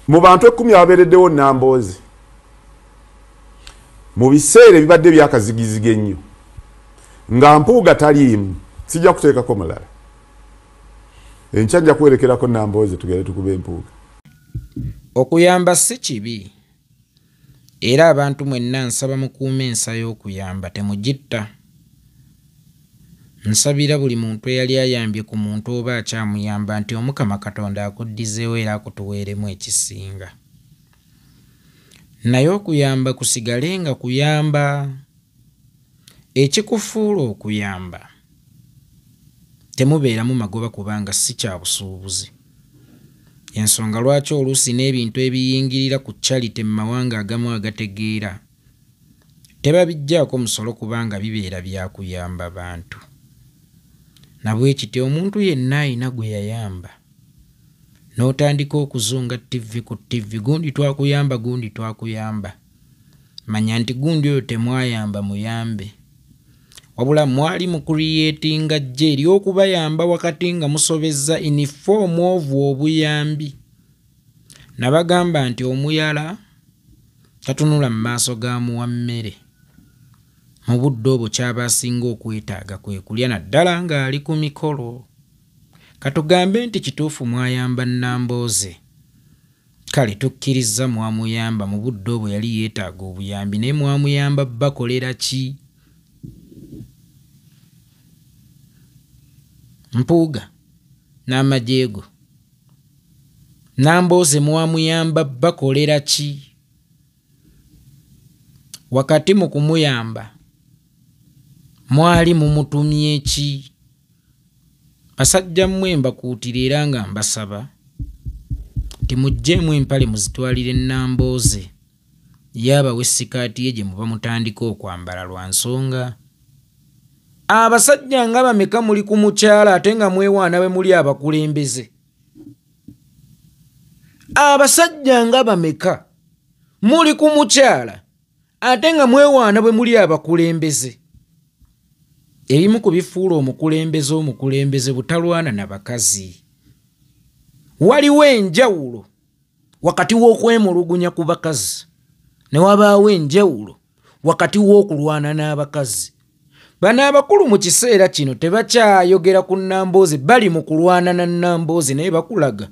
Mu bantu 10 ababeereddewo Nambooze mu biseera ebibadde byakazigizigi ennyo nga Mpuuga taliimu, sijja kuteekako mulala. Enkya nja kuwerekerako Nambooze tugende tukube Empuuga. Okuyamba si kibi, era abantu mwenna nsaba mukuume ensa y'okuyamba temugitta. Nsabira buli muntu eyali ayambye ku muntu oba akyamuyamba nti Omukama Katonda akuddizeewo era akutuweeremu ekisinga. Naye okuyamba kusigale nga kuyamba. Ekikufuula okuyamba temubeeramu magoba kubanga si kya busuubuzi. Ensonga lwaki oluusi n'ebintu ebiyingirira ku charity mu mawanga agamu agategeera tebabiggyaako musolo kubanga bibeera bya kuyamba bantu. Na bwe kityo omuntu yenna alina gwe yayamba n'otandika okuzunga TV ku TV, gundi twakuyamba, gundi twakuyamba, manya nti gundi oyo temwayamba muyambe, wabula mwali mu creatinga gye ery'okubayamba wakati nga musobezza in form of obuyambi. Nabagamba nti omuyala tatunula mu maaso ga muwa mmere. Mu budde obwo ky'aba asinga okwetaaga kwe kulya naddala ng'ali ku mikolo. Katugambe nti kituufu mwayamba Nambooze, kale tukkirizza mwamuyamba mu budde obwo yali yeetaaga obuyambi, naye mwamuyamba bakolera ki? Mpuuga n'amajeego Nambooze mwamuyamba bakolera ki? Wakati mu kumuyamba mwali mumutumye ki? Basajja mmwe mbakuutira era nga mbasaba nti muggyemu empale muzitwalire Nambooze, ye abawe sikaati ye gye muba mutandika okwambala lwa nsonga. Abasajja nga bameka muli ku mukyala ate nga mwewaana bwe muli abakulembeze? Abasajja nga bameka muli ku mukyala ate nga mwewaana bwe muli abakulembeze? Ebimu ku bifuula omukulembeze omukulembeze butalwana na bakazi. Waliwo enjawulo wakati w'okwemulugunya ku bakazi ne wabaawo enjawulo wakati w'okulwana n'abakazi. Bano abakulu mu kiseera kino tebakyayogera ku Nambooze, bali mu kulwana na Nambooze, naye bakulaga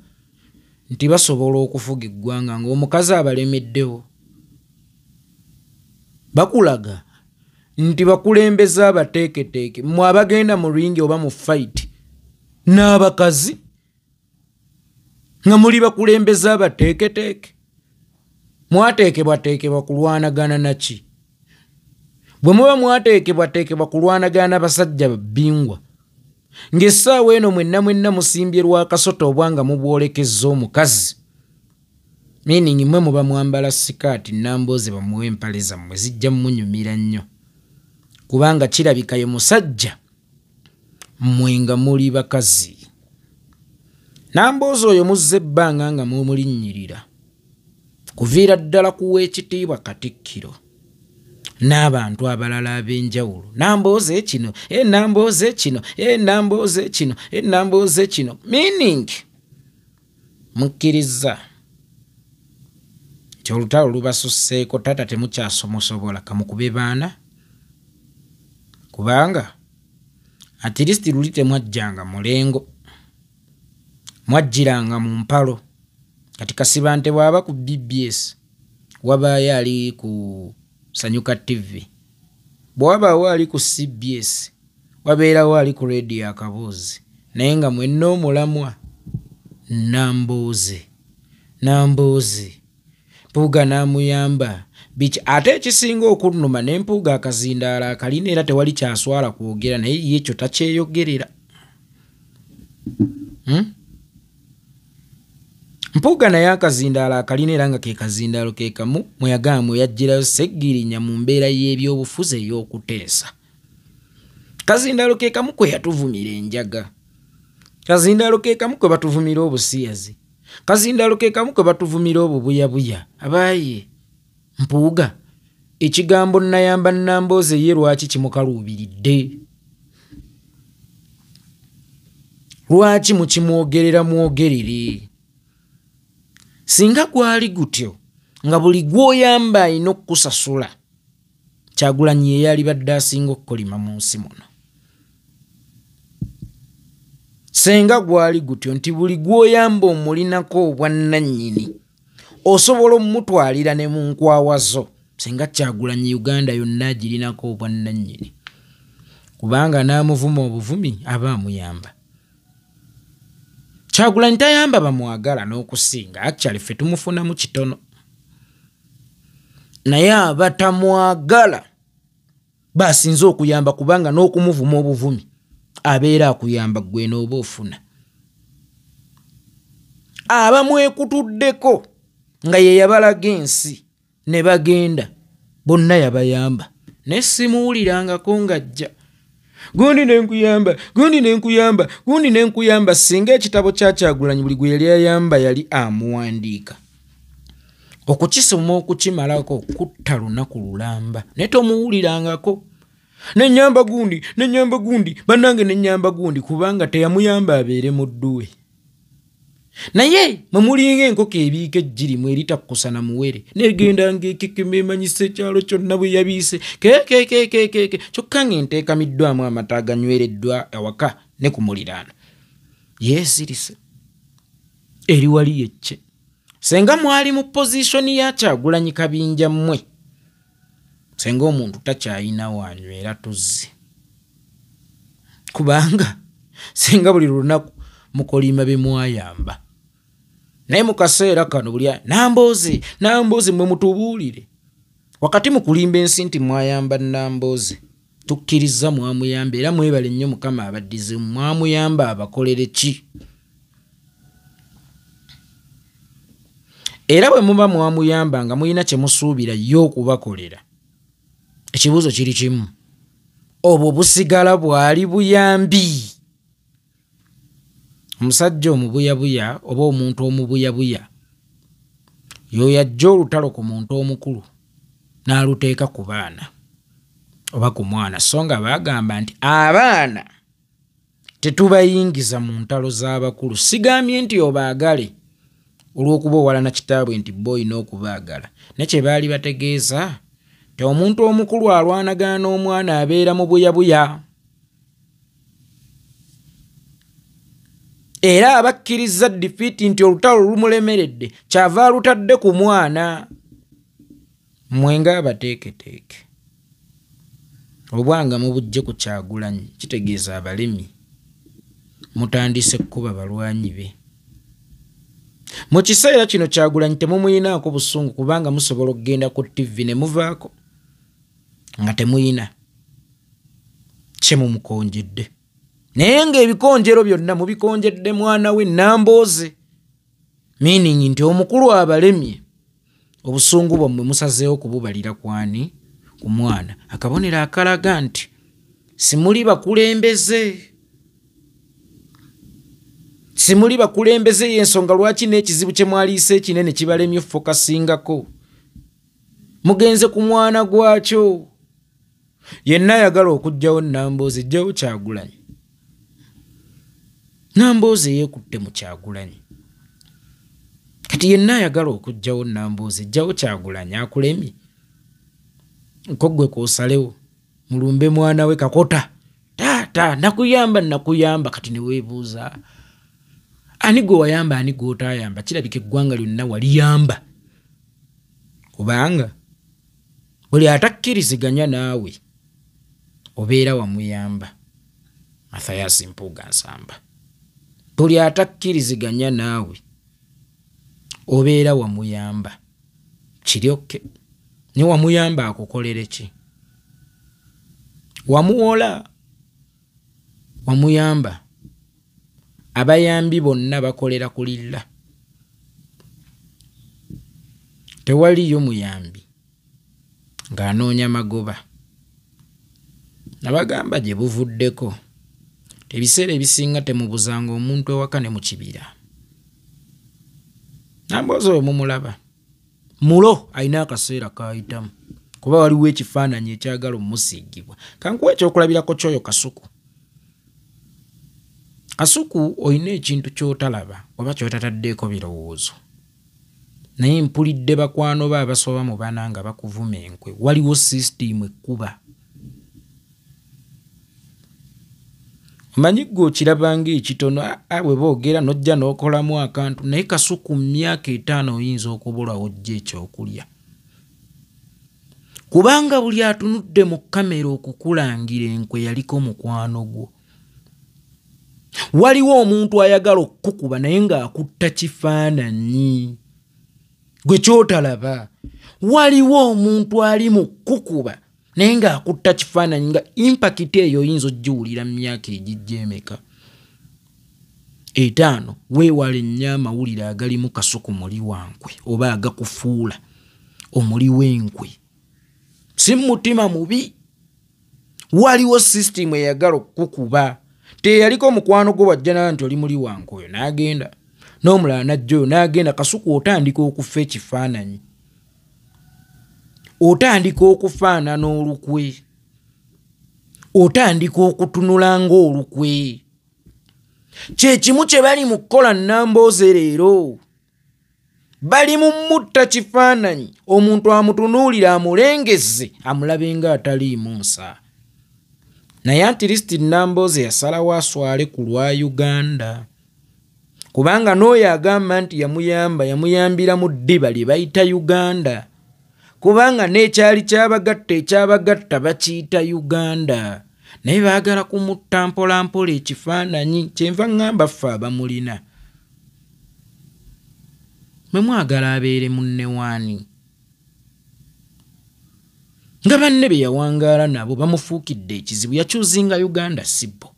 nti basobola okufuga eggwanga ng'omukazi abalemeddewo. Bakulaga nti bakulembeze abateeketeeke, mmwe abagenda mu ringi oba mu fight n'abakazi nga muli bakulembeze abateeketeeke, mwateekebwateekebwa kulwanagana naki? Bwe muba mwateekebwateekebwa kulwanagana basajja babbingwa, ng'essaawa eno mwenna mwenna musimbye lwakasota obwanga mubwolekezza omukazi, meaning mmwe muba mwambala sikaati, Nambooze bamuwe empale zammwe zijja mmunyumira nnyo, kubanga kirabika ye musajja mmwe nga muli bakazi. Nambooze oyo muzze ebbanga nga mumulinnyirira kuviira ddala ku w'ekitiibwa Katikkiro n'abantu abalala ab'enjawulo. Nambooze kino, Nambooze kino, Nambooze kino, Nambooze kino, meaning mukkiriza nti olutalo lubasusseeko, taata temukyasomosobola, kamukube baana, kubanga at least luli temwajjanga mulengo, mwajjiranga mu mpalo. Kati Kasibante bw'aba ku BBS wabaayo ali ku Sanyuka TV, bw'wabaawo ali ku CBS wabeerawo ali ku radio Akaboozi, naye nga mwenna omulamwa Nambooze, Nambooze, Mpuuga n'amuyamba biki. Ate ekisinga okunnuma ne Mpuuga akazindaalo akalina era tewali kyaswala kwogera, naye ye ekyo takyeyogerera. Mpuuga naye akazindaalo akalina era nga ke kazindaalo ke kamu mwe yagamba mwe yaggyirayo Ssegirinya mu mbeera y'ebyobufuzi ey'okuteesa. Kazindaalo ke kamu kwe yatuvumira enjaga, kazindaalo ke kamu kwe batuvumira obusiyazi, kazindaalo ke kamu kwe batuvumira obubuyabuya. Abaaye Mpuuga ekigambo nayamba Nambooze ye lwaki kimukaluubiridde? Lwaki mukimwogerera mwogerere? Singa gwali gutyo nga buli gw'oyamba alina okukusasula, Kyagulanyi ye yalibadde asinga okukolima mu nsi muno. Singa gwali gutyo nti buli gw'oyamba omulinako obwannannyini, osobola omutwalira ne mu nkwawa zo, singa Kyagulanyi Uganda yonna agirinako obwannannyini, kubanga n'amuvuma obuvumi aba amuyamba. Kyagulanyi tayamba bamwagala n'okusinga, actually ffe tumufunamu kitono, naye abatamwagala basinze okuyamba, kubanga n'okumuvuma obuvumi abeera akuyamba ggwe n'oba ofuna. Abamwekutuddeko nga ye yabalaga ensi ne bagenda bonna yabayamba, naye simuwulirangako ng'ajja gundi nenkuyamba, gundi nenkuyamba, gundi nenkuyamba. Singa ekitabo kya Kyagulanyi buli gwe yali ayamba yali amuwandiika, okukisoma okukimalako kutta lunaku lulamba, naye tomuwulirangako nenyamba gundi, nenyamba gundi, bannange nenyamba gundi, kubanga teyamuyamba abeere muddu we. Naye mwe mulinga enkoko ebiika ejjirimu eritakkusana muwere, negenda ng'ekekema emanyisa ekyalo kyonna bwe yabiise kekekekekeke, kyokka ng'enteekamiddwamu amata aganywereddwa awaka ne ku muliraano. Yeesirise eri wali yecce. Senga mwali mu pozisoni ya Kyagulanyi kabinja mmwe, senga omuntu takyayina wanywera tuzzi, kubanga senga buli lunaku mukolima be mwayamba. Naye mu kaseera kano buli Nambooze, Nambooze mmwe mutubuulire. Wakati mu kulimba ensi nti mwayamba Nambooze, tukkiriza mwamuyamba era mwebale nnyo Mukama abaddize, mwamuyamba abakolere ki? Era bwe muba mwamuyamba nga mulina kye musuubira ye okubakolera, ekibuuzo kiri kimu, obwo busigala bwali buyambi? Omusajja omubuyabuya oba omuntu omubuyabuya y'oyo ajja olutalo ku muntu omukulu n'aluteeka ku baana oba ku mwana, so nga baagamba nti abaana tetubayingiza mu ntalo z'abakulu. Sigambye nti obaagale olw'okuba owalana kitaabwe nti bo olina okubaagala, naye kye baali bategeeza nti omuntu omukulu alwanagana n'omwana abeera mu buyabuya, era abakkiriza defeat nti olutalo lumulemeredde kyava alutadde ku mwana. Mmwe ng'abateeketeeke obwanga mubujje ku Kyagulanyi, kitegeeza abalemi mutandise kukuba balwanyi be. Mu kiseera kino Kyagulanyi temumuyinaako busungu, kubanga musobola okugenda ku TV ne muvaako nga temuyina kye mumukonjedde, naye ng'ebikonjero byonna mubikonjedde mwana we Nambooze, meaning nti omukulu abalemye obusungu bwammwe musazeewo kububalira kwani? Ku mwana. Akabonero akalaga nti simuli bakulembeze, simuli bakulembeze, y'ensonga lwaki n'ekizibu kye mwaliise ekinene kibalemye fokasingako. Mugenze ku mwana gwakyo. Yenna ayagala okuggyawo Nambooze, jjawo Kyagulanyi. Nambooze yeekutte mu Kyagulanyi. Kati yenna ayagala okuggyawo Nambooze, jjawo Kyagulanyi akulemye. Nko ggwe k'osalewo mulumbe mwana we Kakota, taata nakuyamba nakuyamba. Kati ne weebuuza ani gwe wayamba, ani gw'otaayamba? Kirabika eggwanga lyonna waliyamba, kubanga buli atakkiriziganya naawe obeera wamuyamba. Mathias Mpuuga Nsamba, buli atakkiriziganya naawe obeera wamuyamba. Kiryokke ne wamuyamba akukolere ki? Wamuwola, wamuyamba. Abayambi bonna bakolera ku lilla, tewaliyo muyambi ng'anoonya magoba. Nabagamba gye buvuddeko, ebiseera ebisinga temubuzanga omuntu ewaka ne mu kibira. Nambooze oyo mumulaba mulo alina akaseera k'ayitamu, kuba waliwo ekifaananyi ekyagala omusiigibwa. Kankuwa ekyokulabirako ky'oyo Kasuku. Kasuku olina ekintu ky'otalaba oba ky'otataddeeko birowoozo. Naye mpulidde bakwano ba abasoba mu bana nga bakuvuma enkwe. Waliwo system ekkuba. Omanyi ggwe okirabanga ekitono, bwe boogera n'ojja n'okolamu akantu, naye Kasuku mu myaka 5 oyinza okubula ojja ekyokulya. Kubanga buli atunudde mu kamera okukulangira enkwe yaliko mukwano gwo. Waliwo omuntu ayagala okukukuba naye ng'akutta kifaananyi gwe ky'otalaba. Waliwo omuntu ali mu kukuba naye ng'akutta kifaananyi nga impact eyo oyinza ogiwulira mu myaka egijja emeka? 5. Weewale nnyo amawulire agalimu Kasuku muli wankwe oba agakufuula omuli w'enkwe. Si mutima mubi. Waliwo system eyagala okukukuba. Teyaliko mukwano gwo wajja naye nti oli muli wankwe oyo n'agenda, n'omulala n'ajja oyo n'agenda. Kasuku otandika okufa ekifaananyi, otandika okufaanana olukwe, otandika okutunula ng'olukwe. Kye kimu kye bali mu kukola Nambooze leero. Bali mu mutta kifaananyi, omuntu amutunuulira amulengeze amulabe ng'ataliimu nsa. Naye at least Nambooze yasalawo aswale ku lwa Uganda, kubanga n'oyo agamba nti yamuyamba, yamuyambira mu ddiba lye bayita Uganda, kubanga n'ekyali kyabagatta ekyabagatta bakiyita Uganda. Naye baagala kumutta mpola mpola ekifaananyi. Kyenva ŋŋamba ffe abamulina, mwe mwagala abeere munne waani? Nga banne be yawangaala nabo bamufuukidde ekizibu. Yakyuzinga Uganda si bo.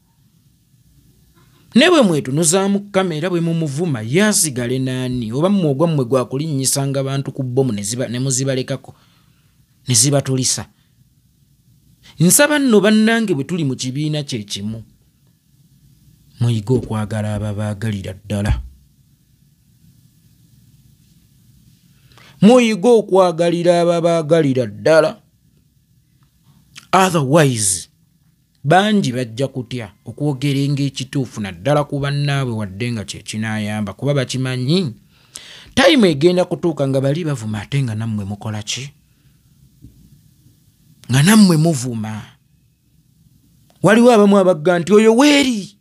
Ne bwe mwetunuzaamu kamera bwe mumuvuma yasigale naani? Oba mmwe ogwammwe gwakulinnyisanga bantu ku bbomu ne muzibalekako ne zibatulisa. Nsaba nno bannange bwe tuli mu kibiina kye kimu, muyige okwagala ababaagalira ddala. Muyige okwagalira ababaagalira ddala. Otherwise bangi bajja kutya okwogera ekituufu naddala ku bannaabwe, wadde nga kye kinaayamba, kuba bakimanyi tayimu egenda kutuuka nga bali bavuma ate nga nammwe mukola ki? Nga nammwe muvuma. Waliwo abamu abagga nti oyo weeri,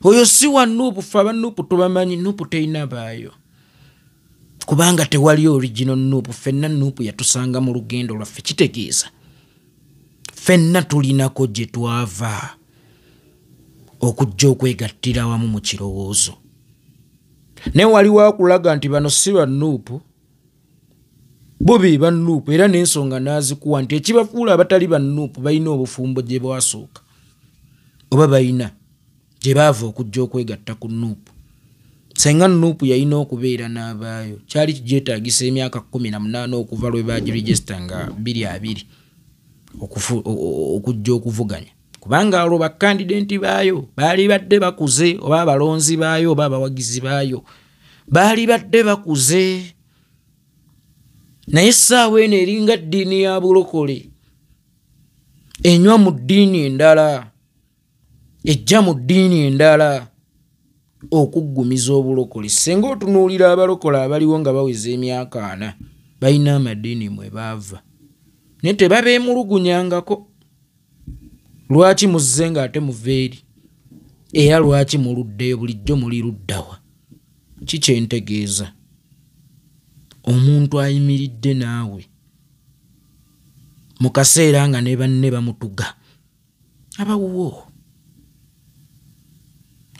oyo si wa Nuupu, ffe aba Nuupu tubamanyi, Nuupu terina baayo, kubanga tewali original Nuupu. Ffenna Nuupu yatusanga mu lugendo lwaffe, kitegeeza ffenna tulinako gye twava okujja okwegattira wamu mu kirowoozo. Naye waliwo akulaga nti bano si ba Nuupu, bo be ba Nuupu, era n'ensonga n'azikuwa nti ekibafuula abatali ba Nuupu balina obufumbo gye bwasooka oba balina gye baava okujja okwegatta ku Nuupu. Senga Nuupu yalina okubeera n'abaayo, kyali kigyetaagisa emyaka 18 okuva lwe bagiregisita nga 2020 okujja okuvuganya, kubanga olwo bakandidenti baayo baali badde bakuze, oba abalonzi baayo oba abawagizi baayo baali badde bakuze. Naye essaawa eno eringa ddiini ya bulokole, enywa mu ddiini endala, ejja mu ddiini endala okuggumiza obulokole. Singa otunuulira abalokole abaliwo nga baweza emyaka 40, balina amadiini mwe baava, naye tebabeemulugunyangako. Lwaki muzze ng'ate muva eri? Era lwaki muluddeyo? Bulijjo muli luddawa? Ki kye ntegeeza? Omuntu ayimiridde naawe mu kaseera nga ne banne bamutuga, abawuwo,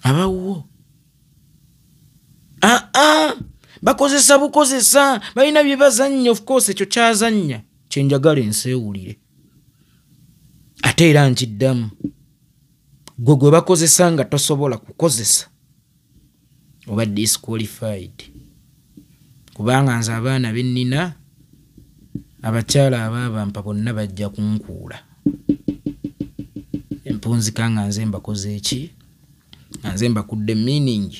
abawuwo. Bakozesa bukozesa, balina bye bazannya. Of course ekyo kyazannya kye njagala ensi ewulire. Ate era nkiddamu, gwe gwe bakozesa nga tosobola kukozesa oba disqualified. Kubanga nze abaana be nnina, abakyala abaabampa bonna bajja kunkuula. Empunzika nga nze mbakoze eki? Nga nze mbakudde, meaning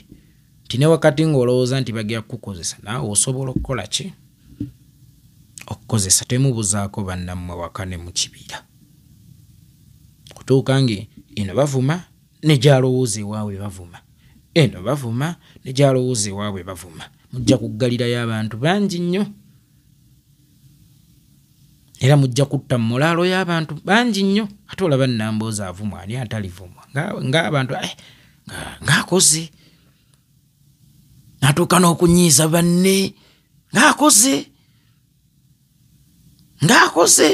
nti ne wakati ng'olowooza nti bagenda kukukozesa, naawe osobola okukola ki? Okukozesa. Temubuzaako bannammwe waka ne mu kibira. Kutuuka nge eno bavuma ne gy'alowooza ewaabwe bavuma, eno bavuma ne gy'alowooza ewaabwe bavuma. Mujja kuggalirayo abantu bangi nnyo, era mujja kutta mulaalo y'abantu bangi nnyo. Ate olaba Nambooze avumwa, ani atalivumwa? Ng'abantu ng'akoze n'atuuka n'okunyiiza banne, ng'akoze ng'akoze.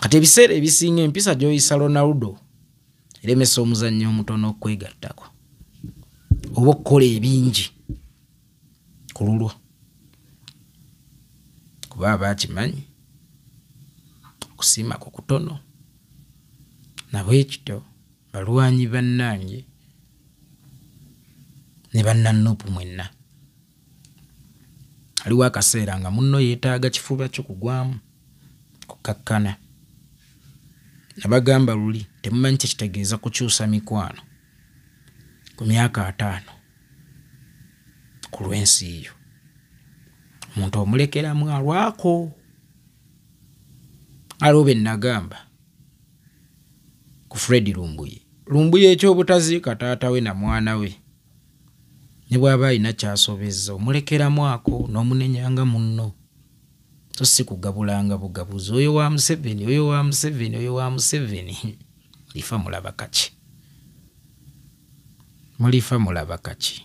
Kati ebiseera ebisinga empisa gy'oyisa Ronaldo eremesa omuzannyo omutono okwegattako oba okukola ebingi ku lulwo, kuba aba akimanyi okusiimako kutono. Nabwekityo balwanyi bannange ne bannanupu mwenna, aliwo akaseera nga munno yeetaaga kifuba kyo kugwamu kukakkana. Nabagamba luli temumanyi kye kitegeeza kukyusa mikwano ku myaka 50 ku lw'ensi yo. Omuntu omulekeramu alwako. Aliwo be nagamba ku Fred Lumbuye. Lumbuye eky'obutaziika taata we na mwana we, ne bw'aba alina ky'asobezza omulekeramu ako n'omunenyanga munno, so si kugabulanga bugabuzi. Oyo wa Museveni, oyo wa Museveni, oyo wa Museveni. Mulifa mulaba kaki? Mulifa mulaba kaki?